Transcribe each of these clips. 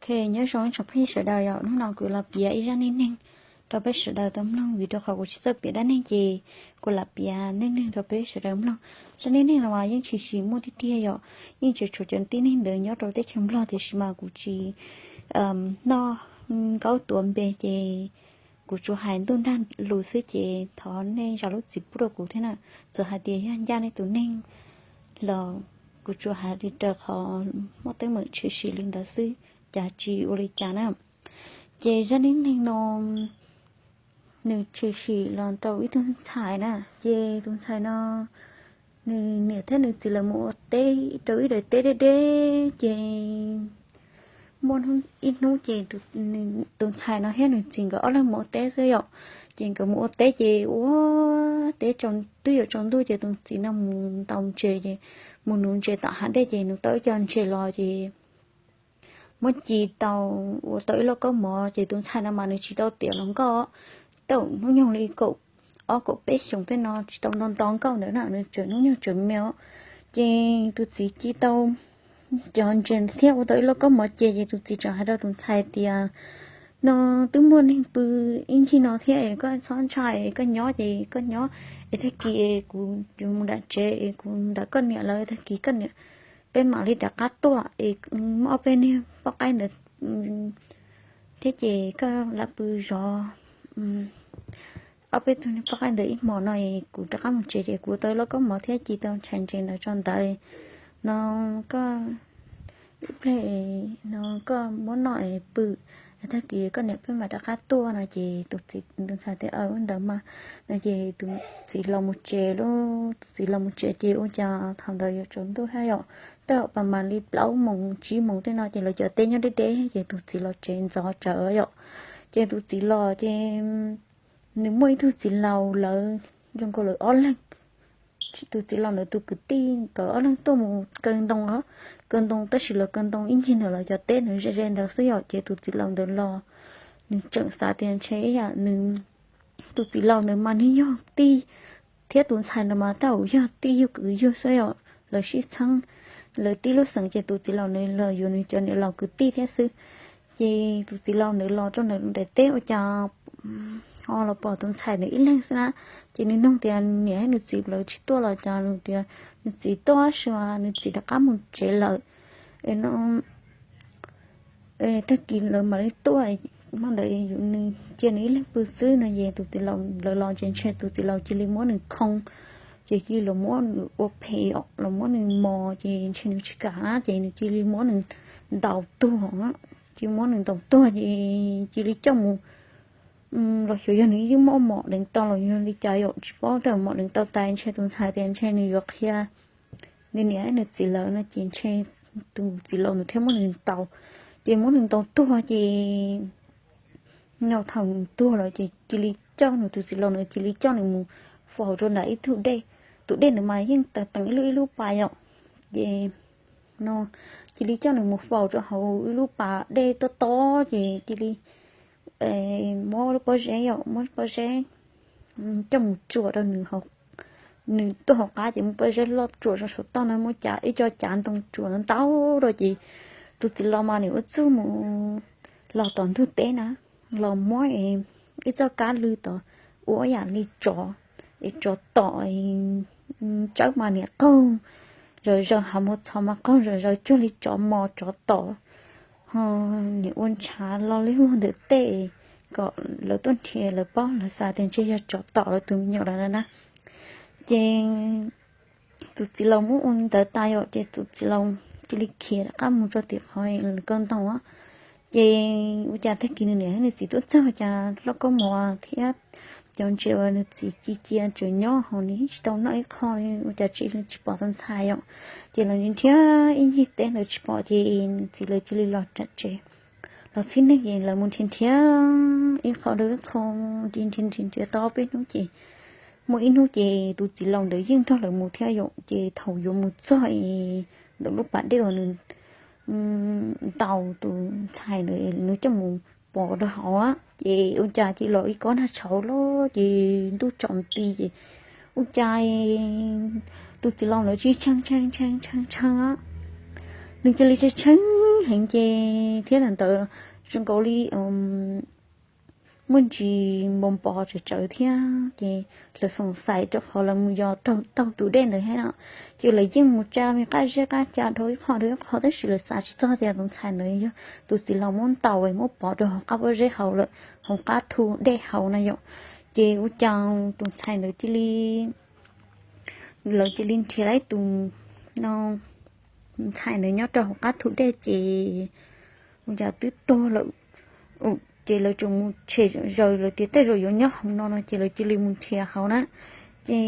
Ok, nyob zoo ib tsoom phooj ywg sawv daws yom, hnub no kuv los piav ib zaj neej neeg rau peb sawv daws tau mloog, vim rau qhov kuv tsis txawj piav dab neeg ces kuv lam piav neej neeg rau peb sawv daws mloog. Zaj neej neeg no mas yeej tshwm sim muaj tiag tiag yom, yeej tseem tshuav cov tib neeg ntawd nyob rau teb chaws Nplog, tiam sis mas kuv tsis noj nkaub tuav npe ces kuv tsuas hais ntuj nrag lus xwb ces thov nej zam lub txim pub rau kuv thiab na. Txawm hais tias yog ncaj nej tus neeg los kuv tsuas hais li raws qhov muaj teeb meem tshwm sim li ntawd xwb, cas tsis ua li cas na. Ces zaj neej neeg no nws tshwm sim los rau ib tug ntxhais na, ces tus ntxhais no nws niam thiab nws txiv lawv mus ua teb rau ib daim teb deb deb ces muaj ib hnub ces tus ntxhais no thiab nws txiv nkawd ob leeg mus ua teb xwb yom. Ces nkawd mus ua teb ces ua teb twb yuav tsaus ntuj ces tus txiv no mus ntaus ntses ces mus nuv ntses tom hav dej ces nws tau ib co ntses los ces muab ci tau ua tau ib lauj kaub mov ces tus ntxhais no mas nws tsis tau tiav los nkauj, tau hnub nyoog li kaum ob kaum peb xyoos tej no tsis tau nto nto nkauj ntawd na, nws tseem hnub nyoog tseem me os. Ces tus txiv ci tau cov ntses thiab ua tau ib lauj kaub mov ces ces tus txiv tseem hais rau tus ntxhais tias, no twb muaj neeg pw ib ncig no thiab es koj txhob ntshai es koj nyob ces koj nyob es tag kis es kuv yuav mus nram tsev es kuv nram koj niam lawv, tag kis koj niam peb mam li rov qab tuaj es muab ob peb niag poj qaib ntawd thiab ces koj lam pw zov ob peb tug niag poj qaib ntawd ib hmos no es kuv rov qab mus tsev ces kuv tau ib lauj kaub mov thiab ci tau ntshai ntses ntawd tso ntawd, no koj ib pliag no koj muab noj es pw, tag kis koj niam peb mam rov qab tuaj no ces tus txiv, tus ntxhais tias ua ntawd mas no ces tus txiv los mus tsev lauj. Tus txiv los mus tsev ces ua cas thaum ntawd yuav tsaus ntuj thiab yom, tej zaum pas mam li plaub moos tsib moos tej no ces lawv cov teb nyob deb deb ces tus txiv los tsev ntxov tsawv yom. Ces tus txiv los ces nws muaj ib tug txiv laus lawv zoo nkaus lawv ob leeg. Tus txiv laus ntawd tus kwv tij nkawd ob leeg tuaj mus kaw ntoo, kaw ntoo tab sis lawv kaw ntoo ib ncig ntawm lawv cov teb ntawd ze ze ntawd xwb yom. Ces tus txiv laus ntawd los nws tseem xav tias ntshe ib yam nws, tus txiv laus ntawd mas nws yog tij thiab tus ntxhais ntawd mas tab sis yog tij yug kwv yug xwb yom, lawv sib txheeb, lawv tib lub xeem ces tus txiv laus ntawd los yuav nws cov niam laus kwv tij thiab xwb. Ces tus txiv laus ntawd los rau ntawm daim teb ua cas ho los pom tus ntxhais ntawd ib leeg xwb na. Ces nws nug tias niam thiab nws txiv lawv tsis tuaj los cas, nws tias nws txiv tuaj tab sis nws txiv rov qab mus tsev lawm no, tag kis lawv mam li tuaj, hmo ntawd yuav nws cia nws ib leeg pw xwb no. Ces tus txiv laus lawv los ces ntshe tus txiv laus cia li muab nws khoo, ces cia li los muab nws ua phem, los muab nws mos ces ntshe nws tsis kam na ces nws cia li muab nws ntaus tuag, cia li muab nws ntaus tuag ces cia li coj mus, los xyov yog nws yeej muaj mom deev tau los yog li cas yom, tsis paub, tej mom deev tau tas ntshe tus ntxhais tias ntshe nws yuav qhia nws niam nws txiv lawv no ces ntshe tus txiv laus nws thiaj muab nws ntaus, ces muab nws ntaus tuag ces no thaum nws tuag lawm ces cia li coj nws, tus txiv laus nws cia li coj nws mus faus rau nram ib tug dej. Tus dej ntawd mas yeej teev teev ib lub ib lub pas yom, ces no cia li coj nws mus faus rau hauv ib lub pas dej tob tob ces cia li muab lub pob zeb yom, muab lub pob zeb coj mus tsuam rau nws, nws tuaj hauv qab ces muab pob zeb loj tsuam rau saum toj no, muab cav ib co cav ntoo tsuam ntau rau ces tus txiv laus mas nws ua txuj mus los tom ntug teb na, los muab ib txoj kab lw tod ua yam li tsov, es tsov tom, tsawb mas niam qaug zom zaws, hav mos txhos mas qaug zom zaws cuag li tsov mos tsov tom, ho niam ua ntshav lo li vog ntawm tej kom lawv tuaj nrhiav lawv paub lawv xav tias ntshe yog tsov tom lawv tus me nyuam lawm na. Ces tus txiv laus muab ua li ntawd tas yom, ces tus txiv laus cia li khiav rov qab mus rau tim qhov kaw ntoo. Ces ua cas tag kis nws niam thiab nws txiv tuaj txog cas lauj kaub mov thiab cov ntses uas nws txiv ci cia tseem nyob hauv, nws tsis tau noj ib qho li, ua cas tsis, tsis pom tus ntxhais yom. Ces lawv nrhiav ib ncig teb ntawd tsis pom ces nws txiv lawv cia li los nram tsev. Los txhib neeg ces lawv mus nrhiav nrhiav ib qho rau ib qho, nrhiav nrhiav nrhiav tau peb hnub ces muaj ib hnub ces tus txiv laus ntawd yeej nrog lawv mus thiab yom. Ces thaum yuav mus txog ntawm lub pas dej uas nws ntaus tus ntxhais ntawd, nws coj mus pov rau hauv, ces ua cas cia li los ib kob nag tshauv los ces ntuj tsaus nti ces ua cas tus txiv laus ntawd tsis tshee tshee tshee tshee tshee, nws cia li tshee tshee heev ces thiab thaum ntawd zoo nkaus li muaj ntsis npau npov tsawv tsawv thiab ces lawv xoom xaiv rau qhov lawv mus yos taug tus dej ntawd thiab no. Ces lawv yeej mus tsa me qab zeb qab ca dhau ib qho dhau ib qho tab sis lawv xav tsis txog tias tus ntxhais ntawd yog tus txiv laus muab ntaus muab pov rau hauv qab pob zeb hauv lawm, hauv qab thu dej hauv na yom. Ces ua cas tus ntxhais ntawd cia li, lawv cia li nrhiav tau tus no, ntxhais ntawd nyob rau hauv qab thu dej ces ua cas twb tuag lawm. Ces lawv tseem mus tshem zaws, lawv tias tej zaum yuav nyob hauv no no ces lawv cia li mus nrhiav hauv na. Ces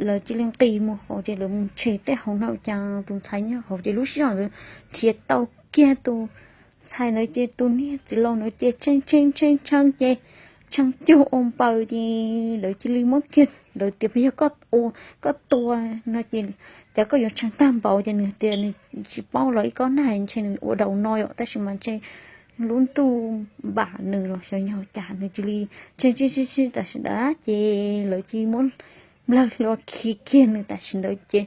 lawv cia li nqis mus hauv ces lawv mus tshem tej hauv no cas tus ntxhais nyob hauv ces lub sij hawm ntawd nrhiav tau kiag tus ntxhais ntawd ces tus niag txiv laus ntawd ces tshee tshee tshee tshee ces tshee cuag ua npaws ces lawv cia li muab kiag ntawd tias yog koj ua, koj tua no ces cas koj yuav tshee tag npaum ces nws tias nws tsis paub los ib kob nag ntshe nws ua daus no yom tab sis mas ntshe lub ntuj npam nws los xyov yog cas nws cia li tshee tshee tshee tam sim ntawd ces lawv cia li muab nplawg hlo khi kiag nws tam sim ntawd ces,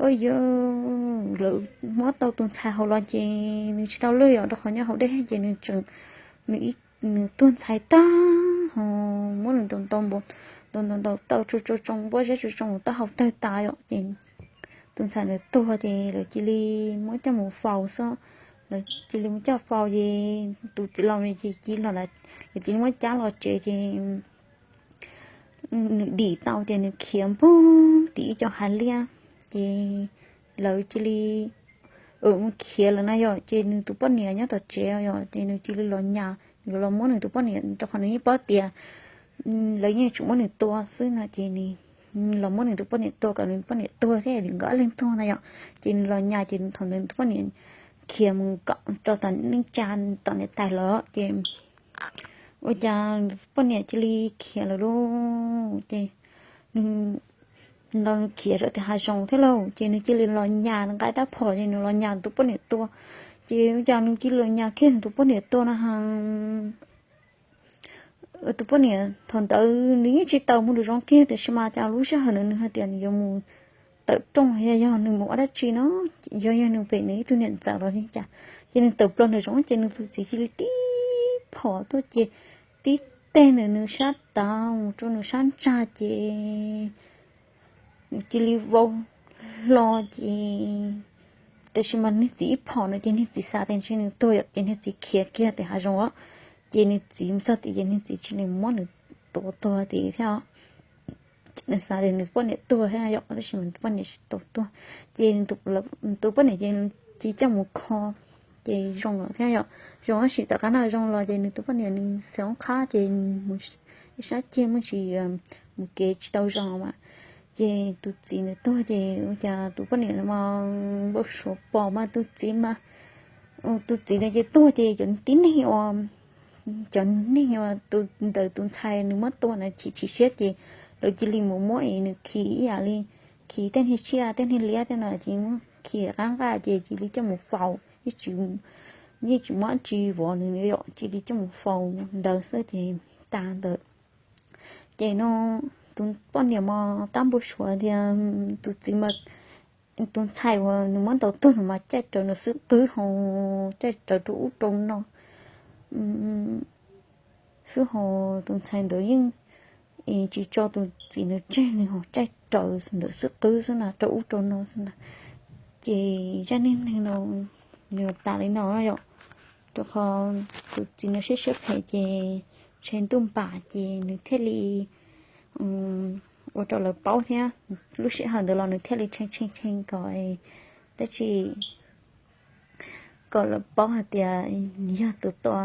o yog, lawv muab tau tus ntxhais hauv los ces nws tsis tau lwj yom rau qhov nyob hauv dej ces nws tseem, nws, nws tuag ntxhais tag ho muab nws ntaus ntaus ntaus ntaus ntaus tau tsoo tsoo tsoo pob zeb tsoo tsoo taub hau tawg tas yom ces tus ntxhais ntawd tuag ces lawv cia li muab coj mus faus xwb. Lawv cia li muab coj faus ces tus txiv laus ces cia li los, lawv cia li muab cab los tsev ces nws dim tau ces nws khiav npug tim ib co hav liaj ces lawv cia li mus khiav lawm na yom ces nws tus poj niam nyob tom tsev yom ces nws cia li los nyas, yuav los muab nws tus poj niam rau qhov nws yeej paub tias lawv yeej tseem muab nws tua xwb no ces nws los muab nws tus poj niam tua kom nws poj niam tuag thiab nkawd ob leeg tuag na yom. Ces nws los nyas ces thaum ntawd nws tus poj niam khiav mus kom rau tom neej tsa tom niam tais lawm ces ua cas poj niam cia li khiav lawm lauj ces nws los nws khiav rau tim hav zoov thiab lauj ces nws cia li los nyas nqaij dab phom ces nws los nyas tus poj niam tua. Ces ua cas nws cia li los nyas kiag tus poj niam tua no ha. Tus poj niam thaum ntawd nws yeej tsis tau mus lus zoo kiag tiam sis mas cas lub sij hawm ntawd nws hais tias nws yuav mus tawm rooj yog, yog nws mus ua dab tsi no, yog, yog nws pem nws ib tug niam ntxawm los li cas. Ces nws tawm plaws nram zoov ces nws tus txiv cia li tib phom tuaj ces tib teg ntawm nws sab tav mus rau nws sab ntsag ces nws cia li vau hlo ces, tiam sis mas niag txiv ib phom no ces niag txiv xav tias ntshe nws tuag yom ces niag txiv khiav kiag tim hav zoov os. Ces niag txiv mus txog tim ces niag txiv cia li muab nws tua tuag tim thiab os. Nws xav tias nws poj niam tuag thiab yom tab sis mas nws poj niam tsis tau tuag. Ces tus poj niam ces cia coj mus kho ces zoo lawm thiab yom. Zoo tab sis tom qab no zoo los ces nws tus poj niam nws xeev qhab ces mus ib sab ceg muaj tsis, mus kev tsis tau zoo mas ces tus txiv ntawd tuag ces ua cas tus poj niam no mas npau suav pom mas tus txiv mas, tus txiv ntawd ces tuag ces cov tib neeg uas, cov neeg uas tus ntawd tus ntxhais nws muab tua na chim chim siab ces lawv cia li mus muab es nws khi ib yam li khi tej niag tsiaj tej niag liab tej no ces muab khi qab nqaj ces cia li coj mus faus, yeej tsis muab tsis vov nws yom, cia li coj mus faus ntawd xwb ces tas ntawd. Ces no tus poj niam mas tab npau suav tias tus txiv mas, tus ntxhais uas nws muab ntaus tuag no mas caij rawv nws xwb qwb ho caij rawv rau ub rau no xwb ho tus ntxhais ntawd yeej tsis tso tus txiv ntawd tseg, nws ho caij rawv ntawm xwb qwb xwb na rau ub rau no xwb na. Ces zaj neej neeg no nws tas li no yom, rau qhov tus txiv no siab siab phem ces ntshe ntuj npam ces nws thiaj li ua rau lawv paub thiab. Lub sij hawm ntawd los nws thiaj li tshee tshee tshee kom dab tsi, kom lawv paub hais tias yog tus tua.